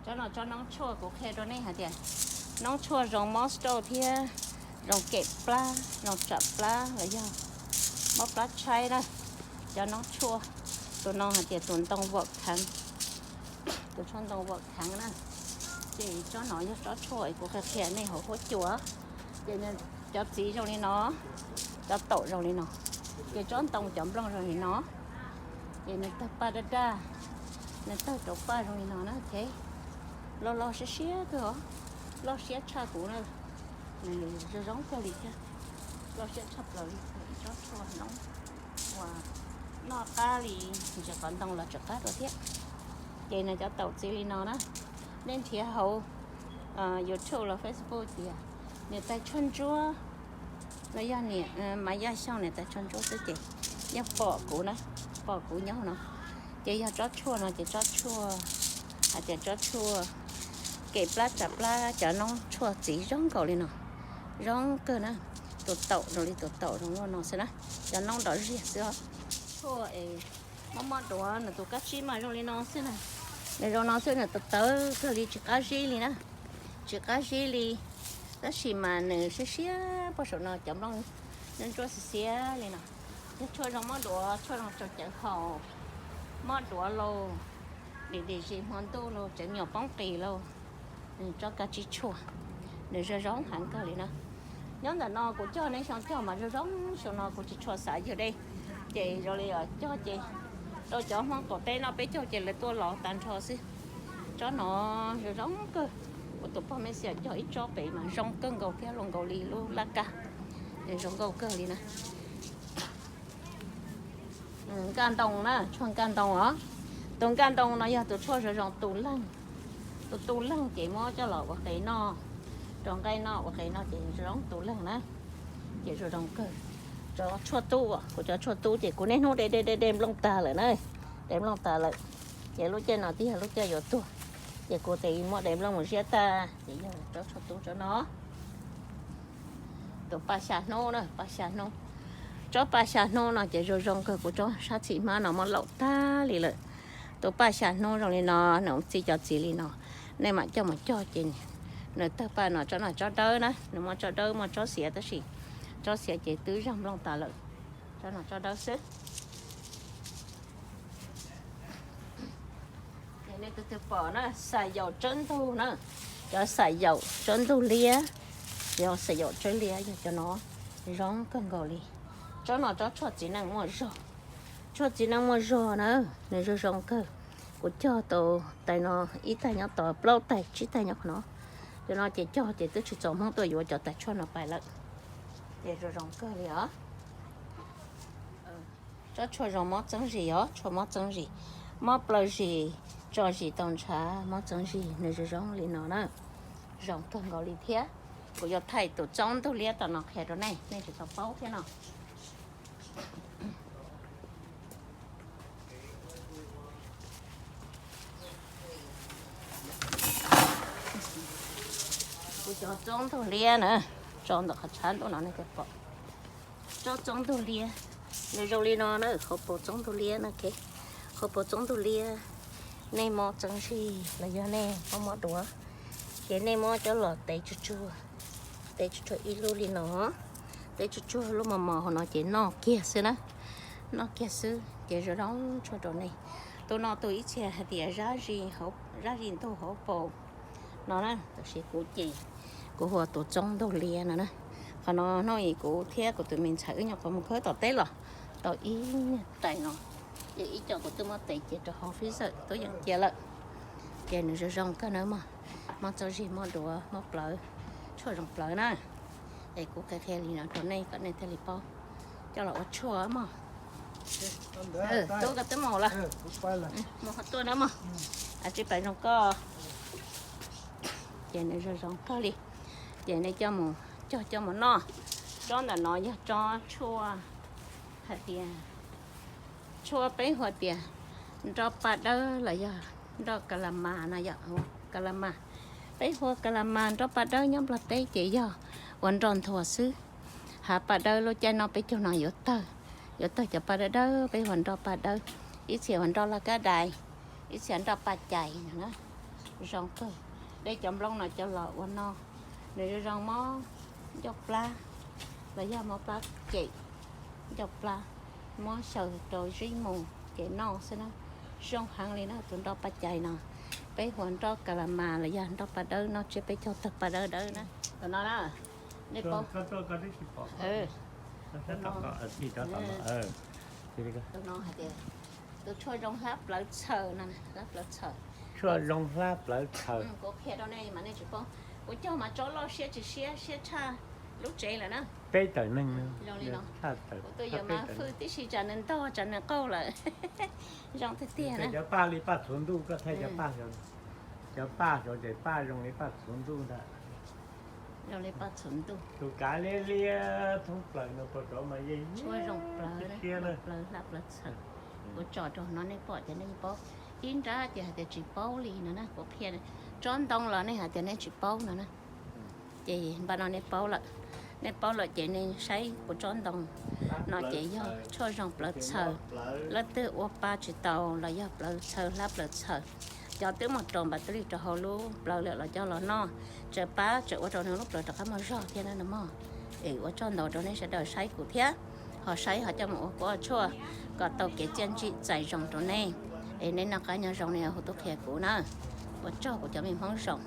Tsob no tsob noob tshuaj kuv qhia rau nej hais tias noob tshuaj zoo mob stroke thiab zoo kem plab, zoo tsam plab los yog mob plab tshaib na. Cov noob tshuaj, tus no hais tias tus ntoo vam kheev, tus tshuaj ntoo vam kheev na. Ces tsob no yog tsob tshuaj kuv qhia qhia nej hauv huab cua. Ces cov txiv zoo li no, cov taum zoo li no, ces tsob ntoo cov nplooj zoo li no. Ces nws tawg paj daj daj, nws tawg rau paj zoo li no na, ok. Loj loj siab siab kawg os, loj siab tshaj kuv na, nws zoo zoo kawg li thiab, loj siab tshaj plaws li. Ib tsob tshuaj noob uas noj qab li ntsis qos ntoo los tseem qab dua thiab. Ces nws cov taum txiv li no na, nej nrhiav hauv YouTube los Facebook tias niam tais tshuaj ntsuab, los yog niam Maiv Yaj Xyooj niam tais tshuaj ntsuab xwb ces yeej pom kuv na, pom kuv nyob no. Ces yog tsob tshuaj no ces tsob tshuaj, hais tias tsob tshuaj kem plab tsam plab, cov noob tshuaj txiv zoo nkaus li no, zoo kawg na. Tus taum zoo li tus taum zoo luaj no xwb na, cov noob nrov ziag xwb os. Tshuaj es mob mob duav nws tus kab tsib mas zoo li no xwb na, nws zoo no xwb, nws tawv tawv kawg li tsis qab zib li na, tsis qab zib li. Tab sis mas nws siab siab, puag saum no cov nplooj ntsuab xiav xiav li no. Yog tshuaj zoo mob duav, tshuaj zoo tsaus cawv haus, mob duav lauj, dim dim zis hmo ntuj lauj, tsev me nyuam poob qis lauj, tsob kab tsib tshuaj, nws zoo zoo heev kawg li na. Nyob ntawm no kuv cog nej xyoo cog mas zoo zoo, xyoo no kuv tsis tshua xav ywg dej, ces zoo li cog ces rau cov Hmoob qaum teb noj peb caug ces lawv tuaj lov tag nrho xwb. Tsob no zoo zoo kawg, kuv tus pog Mej Xiam cog ib tsob pem mas zoo kawg nkaus thiab, luaj nkaus li lub laj kab, zoo nkauj kawg li na. Nkaj ntoo na, tshuaj nkaj ntoo os. Tus nkaj ntoo no yog tus tshuaj zoo zoo tu leeg. Tus tu leeg ces muab coj los ua qe noj, rau nqaij noj ua qe noj ces zoo tu leeg na. Ces zoo zoo kawg. Cov tshuaj tub, kuv cov tshuaj tub ces kuv niaj hnub de de de de nplooj tag lawm na. De nplooj tag lawm, ces lub caij no twb yog lub caij yuav tuag, ces kuv tes muab de nplooj mus ziab tag ces yog tsob tshuaj tub tsob no. Tus paj xya hnub na, paj xya hnub. Tsob paj xya hnub no ces zoo zoo kawg, kuv tsob sab txhim hmab no muab laum tag li lawm. Tus paj xya hnub zoo li no, nws txi cov txiv li no, nej mam coj mus cog ces nws tawg paj no. Tsob no tsob dawb na, nws muaj tsob dawb muaj tsob xiav tab sis tsob xiav ces twb zag nplooj tas lawm. Tsob no tsob dawb xwb. Ces nej tus twg pom na, xas yaum tsawb ntug na, cov xas yaum tsawb ntug liab, cov xas yaum tsawb liab yog cov no zoo kawg nkaus li. Tsob no tsob tshuaj txiv neej muaj zog, tshuaj txiv neej muaj zog na, nws zoo zoo kawg. Kuv cog tau tais no ib tag nyob tod, plaub tais tsib tag nyob qhov no. Cov no ces cog ces twb tsis txaus Hmoob tuaj yuav cov tais tshuaj no pais lawm. Ces zoo zoo kawg li os. Tsob tshuaj zoo mob txeeb zis os, tshuaj mob txeeb zis, mob plaws zis, tso zis tau ntshav, mob txeeb zis, nws zoo zoo li no na. Zoo kawg nkaus li thiab. Kuv yuav thaij tus txoob ntug liab tom no qhia rau nej, nej tsis tau paub thiab no. Kuv cov txoob ntug liab na, tso ntawm qhov tshab ntuj no nej thiaj pom. Tsob txoob ntug liab, nws zoo li no na, hauv paus txoob ntug liab na, hauv paus txoob ntug liab. Nej mob txeeb zis los yog nej mob mob duav, ces nej muab coj los tev tsuag tsuag, tev tsuag tsuag ib lub li no, tev tsuag tsuag lub mos mos hauv no ces noj kiag xwb na, noj kiag xwb ces zoo zoo tshuaj rau nej. Tus no tus ib txhia hais tias zab zis, zab zis ntug hauv paus no na, tab sis kuv ces kuv hu ua tus txoob ntug liab no na. Qhov no hnub ib kuv thiab kuv tus me ntxhais wb nyuam qhuav mus khawb tom teb los tau ib niag tais no, ces ib co kuv twb muab tev cia rau hauv freezer tuaj yeem cia lawm. Ces nws zoo zoo kawg na mog, mob txeeb zis, mob duav, mob plawv, tshuaj zoo plawv na. Es kuv qhia qhia li no rau nej kom nej thiaj li paub, coj los ua tshuaj mog. Tub koj twb mus lawm, mus qhov tuaj na mog, tsis pais zoo koj. Ces nws zoo zoo kawg li, ces nej coj mus, coj coj mus noj. Tsob ntawm no yog tsob tshuaj, hais tias tshuaj peb hu tias nroj paj dawb los yog nroj ka la mas no yom, ka la mas. Peb hu ka la mas nroj paj dawb nyob Nplog teb ces yog ua nroj nthuav xwb. Hav paj dawb lub caij noj peb caug no yuav tawg, yuav tawg cov paj dawb dawb, peb hu ua nroj paj dawb. Ib txhia hu ua nroj laj kab dais, ib txhia nroj paj cais no na. Zoo kawg. Dej cov nplooj no coj los ua no, nws zoo zoo mob ncauj plab, los yog mob plab cem ncauj plab, muab xyaw rau zib mus ces noj xwb na. Zoo heev li na tus nroj paj cai no. Peb hu ua nroj ka la mas los yog nroj paj dawb no, tsiab peb caug tawg paj dawb dawb na. Tus no na, nej paub, tus no hais tias tus tshuaj zoo hlab plawv txhaws no, hlab plawv txhaws. Tshuaj zoo hlab plawv txhaws. Kuv qhia rau nej mas nej tsis paub. Kuv cog mas tsob loj siab tsis siab, siab tshaj lub tsev lawm na. Peb tawm neeg, kuv twb yuav mas fwj tib si tsam nws ntog tsam nws qaug lawm. Zoo tiag tiag na. Cov paj li paj txhuv ntuj, koj thaij cov paj, cov paj xyov ces paj zoo li paj txhuv ntuj ntag. Zoo li paj txhuv ntuj. Tus kav liab liab thoob plaws no puas rov mas yeej tshuaj zoo plawv, zoo plawv hlab plawv txhaws. Kuv tso rau no nej pom ces nej paub. Ib nrab ces hais tias tsis paub li no na, kuv qhia tsob ntoo los nej hais tias nej tsis paub no na. Ces npaj no nej paub lawm, nej paub lawm ces nej saib kuv tsob ntoo no ces yog tshuaj zoo plawv txhaws. Leej twg ua pa tsis tau los yog plawv txhaws hlab plawv txhaws, cov twb mus raus npas tw li rau hauv lub plawv lawm los coj los noj, tseem pab tseem ua rau nws lub plawv rov qab muaj zog thiab na no mog. Es ua tsaug ntau rau nej sawv daws saib kuv thiab, ho saib ho coj mus ua kuv tshuaj kom tau kev txiaj ntsig txais zoo rau nej. Es nej noj qab nyob zoo, nej hu tuaj qhia kuv na. Ua tsaug kuv cov me Hmoob zoo.